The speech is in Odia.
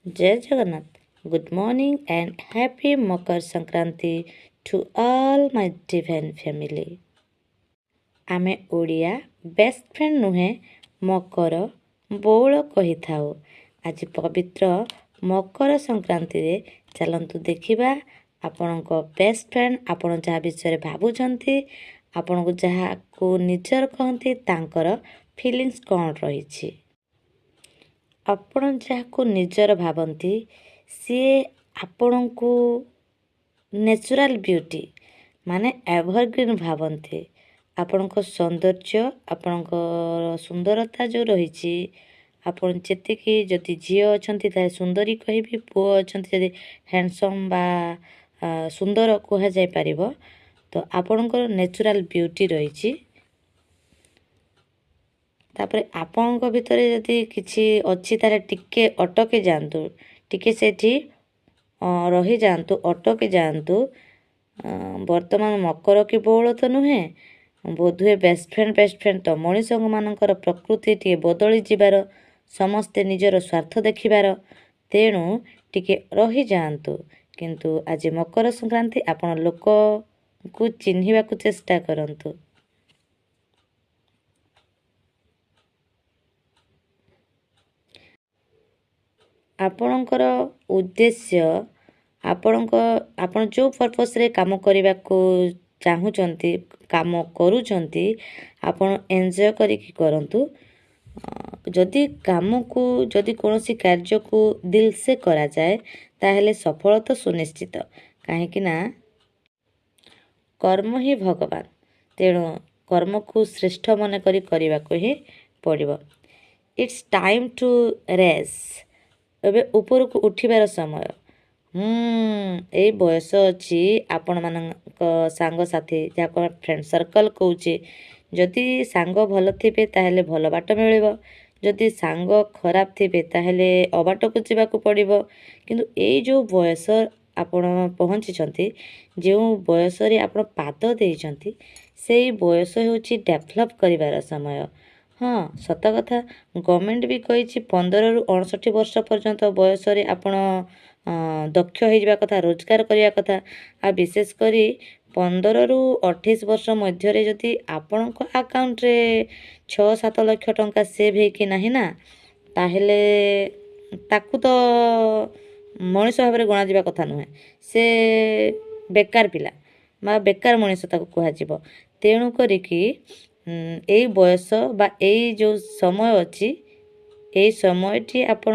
Jay Jagannath. Good morning and happy Makar Sankranti to all my divine family. ଆମେ ଓଡ଼ିଆ ବେଷ୍ଟ ଫ୍ରେଣ୍ଡ ନୁହେଁ, ମକର ବଉଳ କହିଥାଉ। ଆଜି ପବିତ୍ର ମକର ସଂକ୍ରାନ୍ତିରେ ଚାଲନ୍ତୁ ଦେଖିବା ଆପଣଙ୍କ ବେଷ୍ଟ ଫ୍ରେଣ୍ଡ, ଆପଣ ଯାହା ବିଷୟରେ ଭାବୁଛନ୍ତି, ଆପଣଙ୍କୁ ଯାହାକୁ ନିଜର କହନ୍ତି, ତାଙ୍କର ଫିଲିଙ୍ଗସ୍ କ'ଣ ରହିଛି। ଆପଣ ଯାହାକୁ ନିଜର ଭାବନ୍ତି, ସିଏ ଆପଣଙ୍କୁ ନ୍ୟାଚୁରାଲ୍ ବିୟୁଟି ମାନେ ଏଭରଗ୍ରିନ୍ ଭାବନ୍ତି। ଆପଣଙ୍କ ସୌନ୍ଦର୍ଯ୍ୟ, ଆପଣଙ୍କ ସୁନ୍ଦରତା ଯେଉଁ ରହିଛି, ଆପଣ ଯେତିକି, ଯଦି ଝିଅ ଅଛନ୍ତି ତାହେଲେ ସୁନ୍ଦରୀ କହିବି, ପୁଅ ଅଛନ୍ତି ଯଦି ହ୍ୟାଣ୍ଡସମ୍ ବା ସୁନ୍ଦର କୁହାଯାଇପାରିବ। ତ ଆପଣଙ୍କର ନ୍ୟାଚୁରାଲ୍ ବିୟୁଟି ରହିଛି। ତାପରେ ଆପଣଙ୍କ ଭିତରେ ଯଦି କିଛି ଅଛି, ତାହେଲେ ଟିକେ ଅଟକି ଯାଆନ୍ତୁ, ଟିକେ ସେଇଠି ରହିଯାଆନ୍ତୁ, ଅଟକି ଯାଆନ୍ତୁ। ବର୍ତ୍ତମାନ ମକର କି ବଉଳ ତ ନୁହେଁ ବୋଧହୁଏ ବେଷ୍ଟ ଫ୍ରେଣ୍ଡ। ବେଷ୍ଟ ଫ୍ରେଣ୍ଡ ତ ମଣିଷମାନଙ୍କର ପ୍ରକୃତି ଟିକେ ବଦଳି ଯିବାର, ସମସ୍ତେ ନିଜର ସ୍ୱାର୍ଥ ଦେଖିବାର, ତେଣୁ ଟିକେ ରହିଯାଆନ୍ତୁ। କିନ୍ତୁ ଆଜି ମକର ସଂକ୍ରାନ୍ତି, ଆପଣ ଲୋକଙ୍କୁ ଚିହ୍ନିବାକୁ ଚେଷ୍ଟା କରନ୍ତୁ। ଆପଣଙ୍କର ଉଦ୍ଦେଶ୍ୟ, ଆପଣ ଯେଉଁ ପର୍ପସ୍ରେ କାମ କରିବାକୁ ଚାହୁଁଛନ୍ତି, କାମ କରୁଛନ୍ତି, ଆପଣ ଏନ୍ଜୟ କରିକି କରନ୍ତୁ। ଯଦି କାମକୁ, ଯଦି କୌଣସି କାର୍ଯ୍ୟକୁ दिल से କରାଯାଏ, ତାହେଲେ ସଫଳତା ସୁନିଶ୍ଚିତ। କାହିଁକି ନା କର୍ମ ହିଁ ଭଗବାନ। ତେଣୁ କର୍ମକୁ ଶ୍ରେଷ୍ଠ ମନେକରି କରିବାକୁ ହିଁ ପଡ଼ିବ। It's time to rise. ଏବେ ଉପରକୁ ଉଠିବାର ସମୟ। ଏଇ ବୟସ ଅଛି, ଆପଣମାନଙ୍କ ସାଙ୍ଗସାଥି, ଯାହାକୁ ଆମେ ଫ୍ରେଣ୍ଡ ସର୍କଲ୍ କହୁଛେ, ଯଦି ସାଙ୍ଗ ଭଲ ଥିବେ ତାହେଲେ ଭଲ ବାଟ ମିଳିବ, ଯଦି ସାଙ୍ଗ ଖରାପ ଥିବେ ତାହେଲେ ଅବାଟକୁ ଯିବାକୁ ପଡ଼ିବ। କିନ୍ତୁ ଏଇ ଯେଉଁ ବୟସ ଆପଣ ପହଞ୍ଚିଛନ୍ତି, ଯେଉଁ ବୟସରେ ଆପଣ ପାଦ ଦେଇଛନ୍ତି, ସେଇ ବୟସ ହେଉଛି ଡେଭଲପ୍ କରିବାର ସମୟ। ହଁ, ସତ କଥା, ଗଭର୍ଣ୍ଣମେଣ୍ଟ ବି କହିଛି 15ରୁ 59 ବର୍ଷ ପର୍ଯ୍ୟନ୍ତ ବୟସରେ ଆପଣ ଦକ୍ଷ ହେଇଯିବା କଥା, ରୋଜଗାର କରିବା କଥା। ଆଉ ବିଶେଷ କରି 15ରୁ 28 ବର୍ଷ ମଧ୍ୟରେ ଯଦି ଆପଣଙ୍କ ଆକାଉଣ୍ଟରେ 6-7 ଲକ୍ଷ ଟଙ୍କା ସେଭ୍ ହେଇକି ନାହିଁ ନା, ତାହେଲେ ତାକୁ ତ ମଣିଷ ଭାବରେ ଗଣାଯିବା କଥା ନୁହେଁ। ସେ ବେକାର ପିଲା ବା ବେକାର ମଣିଷ ତାକୁ କୁହାଯିବ। ତେଣୁ କରିକି ଏଇ ବୟସ ବା ଏଇ ଯେଉଁ ସମୟ ଅଛି, ଏଇ ସମୟଟି ଆପଣ